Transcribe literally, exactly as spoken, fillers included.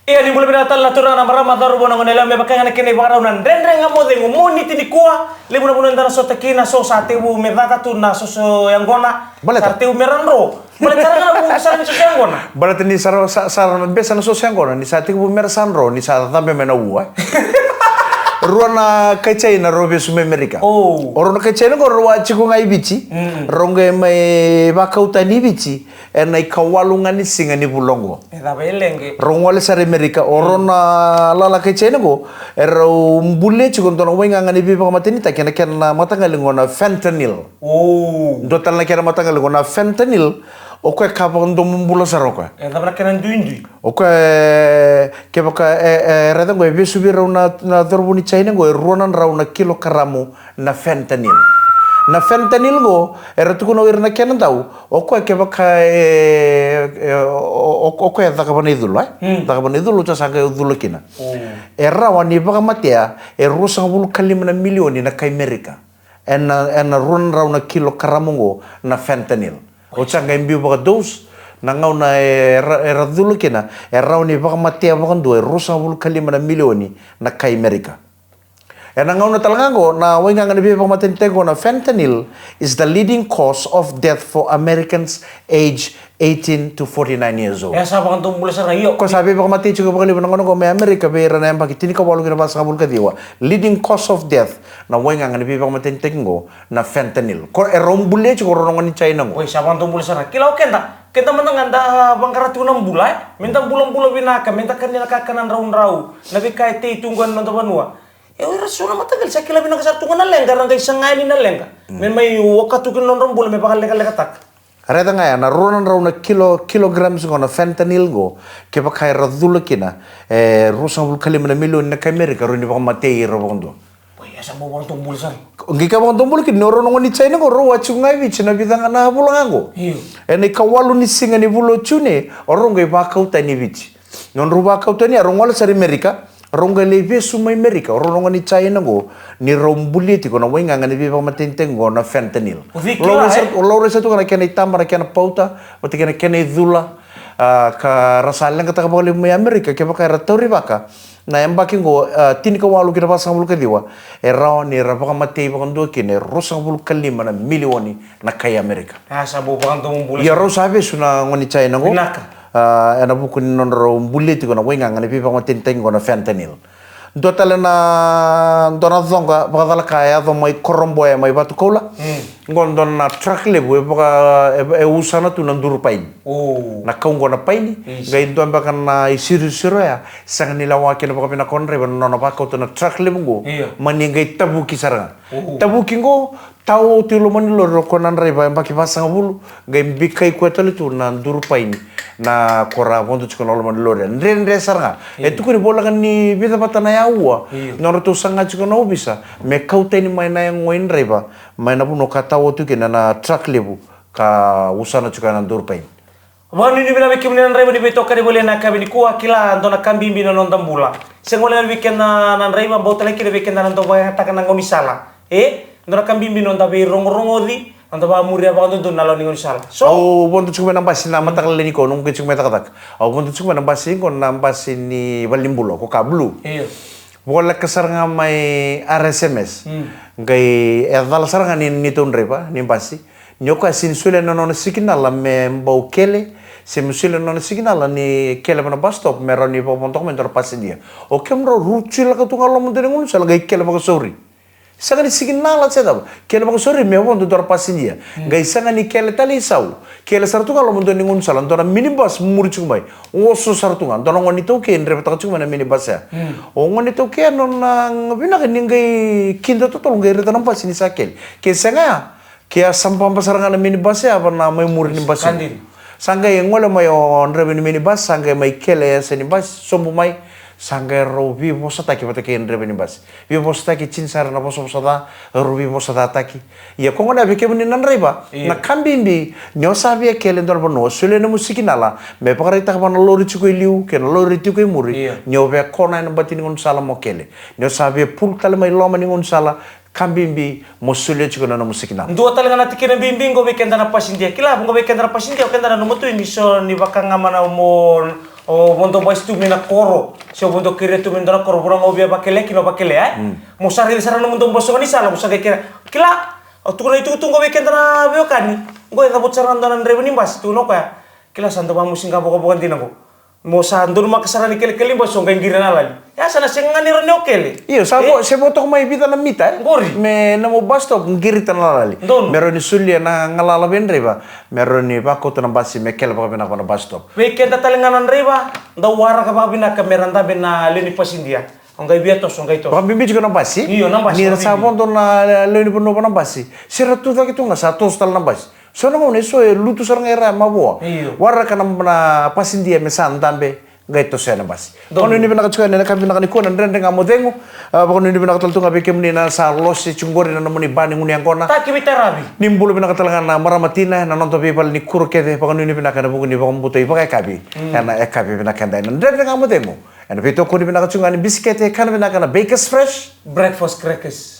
Ia, ni bula vinaka tale na turaga, na marama, cauravou, na goneyalewa, me vaka ga na kena ivakarau na Dredre Ga Mo Cegu Moniti nikua. Levu na vanua eda na sota kina, so sa tekivu me caka tu na soso yaqona. Baleta? Sa tekivu me ra dro. Baleta sara ga na vu sara ni soso yaqona. Baleta ni sa ra, sa, sa ra besa na soso yaqona, ni sa tekivu me ra sa dro, ni sa cabe mai na ua. Rua na kai China rau vesu mai Amerika. O. O rau na kai China qo rau a tiko ga i Viti. Mm. Rau qai mai vakau tani i Viti ena ikawalu ga ni siga ni vula oqo. E cava e leqa? Rau gole sara i Amerika. O rau na lala kai China qo, e rau bulia tiko dua na waigaga ni veivakamatenitaki ena kena mataqali qo na fentanyl. O. Dua tale na kena mataqali qo na fentanyl, o koya ka vakadomobula sara o koya. E cava na kena duidui? O koya, e, kevaka, e, e, raica qo, e vesu vei rau na, na cauravou ni China qo, e rua na drau na kilokaramu na fentanyl. Na fentanyl qo, era tukuna o ira na kena dau, o koya kevaka, e, e, o, o, o koya e cakava na icula, e? Mm. Cakava na icula, o sa qai cula kina. Mm. E rawa ni vakamatea e ruasagavulu ka lima na milioni na kai Amerika. Ena, ena rua na drau na kilokaramu qo na fentanyl. O sa qai biu vakadose, na gauna e ra-, era cula kina, e rawa ni vakamatea vakadua e ruasagavulu ka lima na milioni na kai Amerika. Ena gauna tale ga qo, na waigaga ni veivakamatenitaki qo na fentanyl is the leading cause of death for Americans age eighteen to forty-nine years old. E sa vakadomobula sara, io. Ko sa veivakamatei tiko vakalevu na gauna qo mai Amerika vei ira na yabaki tinikawalu ki na vasagavulu ka ciwa. Leading cause of death, na waigaga ni veivakamatenitaki qo na fentanyl. Ko e rau bulia tiko rau na gone ni China qo. Oi, sa vakadomobula sara. Kila o keda, keda mada ga da vaqara tiko na bula, e? Me da bulabula vinaka, me da kania na kakana draudrau, na veika e tei tu qo ena noda vanua. E, o ira so na mataqali sa kila vinaka sara tu ga na leqa, era qai saga yani na leqa. Mm. Me mai waka tu kina nodra bula me vakalekalekataka. Raica ga ya, na rua na drau na kilo, kilograms qo na fentanyl qo, kevaka era cula kina, e, ruasagavulu ka lima na milioni na kai Amerika, rawa ni vakamatei ira vakadua. Oi, e sa bau vakadomobula sara. Qai ka vakadomobula kina, ni o rau na gone ni China qo, rau a tiko ga i Viti na vica ga na vula ga qo. Io. Ena ikawalu ni siga ni vula o June, o rau qai vakau tani i Viti. Nodrau vakau tani, a rau gole sara i Amerika, rau qai lai vesu mai Amerika, o rau na gone ni China qo, ni rau bulia tiko na waigaga ni veivakamatenitaki qo na fentanyl. O cei kila, e? Laurai sa, laurai sa tu ga na kena itaba, na kena pauta, vata kei na kena icula, a, ka ra sa leqataka vakalevu mai Amerika, kevaka era taurivaka na yabaki qo, a, tinikawalu ki na vasagavulu ka ciwa, e rawa ni ra vakamatei vakadua kina e ruasagavulu ka lima na milioni na kai Amerika. A, sa bau vakadomobula. Ia rau sa vesu na gone ni China qo. Vinaka. A, ena vuku ni nodrau bulia tiko na waigaga ni veivakamatenitaki qo na fentanyl. Dua tale na, dua na coqa vakacalaka e yaco mai Koroboya mai Vatukoula. Mm. Qo dua na truck levu e vaka, e, e usana tu na duru paini. O. Na kau qo na paini. Isi. Qai dua beka na isirosiro ya, sega ni lewa kina vakavinaka o draiva na nona vakauta na truck levu qo. Io. Mani qai tavuki sara ga. O. Tavuki qo, tao tu i loma ni lori o koya na draiva, yabaki vasagavulu, qai bikai koya tale tu na duru paini, na ko ra vodo tiko na loma ni lori. Dredre sara ga. Io. E tukuni voleka ni vica vata na aua. Io. Nodratou saga tiko na ovisa me kau tani mai na yago i draiva mai na vanua ka tao tu kina na truck levu ka usana tiko na duru paini. Vakanuinui vinaka vei kemuni na draiva ni veitokani voli ena yakavi nikua, kila dua na ka bibi na noda bula. Sega walega vei keda na draiva, bau tale kina vei keda na dau vakayagataka na gaunisala. E, dua na ka bibi noda veirogorogoci, noda vakamuria vakadodonu na lawa ni gaunisala. So, au vodo tiko mai na basi na mataka lailai nikua, noqu qai tiko mai cakacaka. Au vodo tiko mai na basi qo, na basi ni valenibula, ko ka blue. Io. Voleka sara ga mai R S M S. Mm. Qai e cala sara ga ni, neitou draiva ni basi. Ni o koya sega ni solia na nona sikinala me bau kele, se me solia na nona sikinala ni kele va na bus stop me rawa ni vakavodoka mai dua na pasidia. O kemudrau rau tsulaka tu ga loma dua na gaunisala qai kele vakasauri. Sega ni sikinala se cava, kele vakasauri me vodo dua na pasidia. Mm. Qai sega ni kele tale i sau. Kele sara tu ga loma dua na gaunisala, dua na minibus muri tiko mai. Oso sara tu ga, dua na gone iTaukei e draivataka tiko mai na minibus ya. Mm. O gone iTaukei ya nona vinaka ni qai kida totolo qai raica na basi ni sa kele. Ke sega ya, ke a sababa sara ga na minibus ya va na mai muri ni basi. Sa dina. Sa qai gole mai o draiva ni minibus, sa qai mai kele e yasa ni basi, sobu mai, sa qai rau veivosataki vata kei draiva ni basi. Veivosataki, tini sara na vosavosa ca, rau veivosacataki. Ia ko gona vei kemuni na draiva, io, na ka bibi, ni o sa via kele dua na vanua, solia nomu sikinala me vakaraitaka vua na lori tiko e liu kei na lori tiko e muri, io, ni o via kona ena bati ni gaunisala mo kele. Ni o sa via pul tale mai loma ni gaunisala, ka bibi mo solia tiko na nomu sikinala. Dua tale ga na tikina bibi qo vei keda na pasidia. Kila, qo vei keda na pasidia, o keda na nanuma tu ni so ni vaka ga mana mo O vodo basi tu mai na koro, se o vodo kerea tu mai na dua na koro, vura ga o via vakelea kina, o vakelea, e? Mm. Mo sa raica sara na nomudou basi ga ni sala, mo sa qai kerea. Kila, au tukuna itukutuku vei keda na veiwekani. Qo e cavuta sara ga dua na draiva ni basi, tukuna o koya. Kila sa dau vamusi ga vokavoka dina qo. Mo sa donumaka sara ni kelekele ni basi, o qai qiri na lali. Ia sa na sega ga ni rawa ni o kele. Io, sa E? vo, se vo toka mai vica na mita, e? Qori. Me nomu bus stop, qirita na lali. Donu. Me rawa ni solia na galala vei draiva. Me rawa ni vakauta na basi, me kele vakavinaka vua na bus stop. Vei keda tale ga na draiva, dau waraka vakavinaka me ra dabe na lewe ni pasidia. O qai via toso, o qai toso. Vakabibi tiko na basi. Io, na basi, Ni ra sa vakabibi. vodo na lewe ni vanua vua na basi. Se ra tu cake tu ga, sa toso tale na basi. So na gauna e so e lutu sara ga e ra ma voa. Io. Waraka na, na pasidia me sa dabe, qai toso na basi. Donu. Vakanuinui vinaka tiko yani ena ka vinaka nikua na Dredre Ga Mo Cegu. A, vakanuinui vinaka tale tu ga vei kemuni na sa lose tiko qori na nomuni ba ni gunu yaqona. Taki veitaravi. Ni bula vinaka tale ga na marama tina, na noda veivale ni kuro kece, vakanuinui vinaka ena vuku ni vakabauta ivakayakavi. Mm. Ena yakavi vinaka eda ena Dredre Ga Mo Cegu. Ena veitokoni vinaka tiko ga ni bisikete, kana vinaka na Bakers Fresh. Breakfast crackers.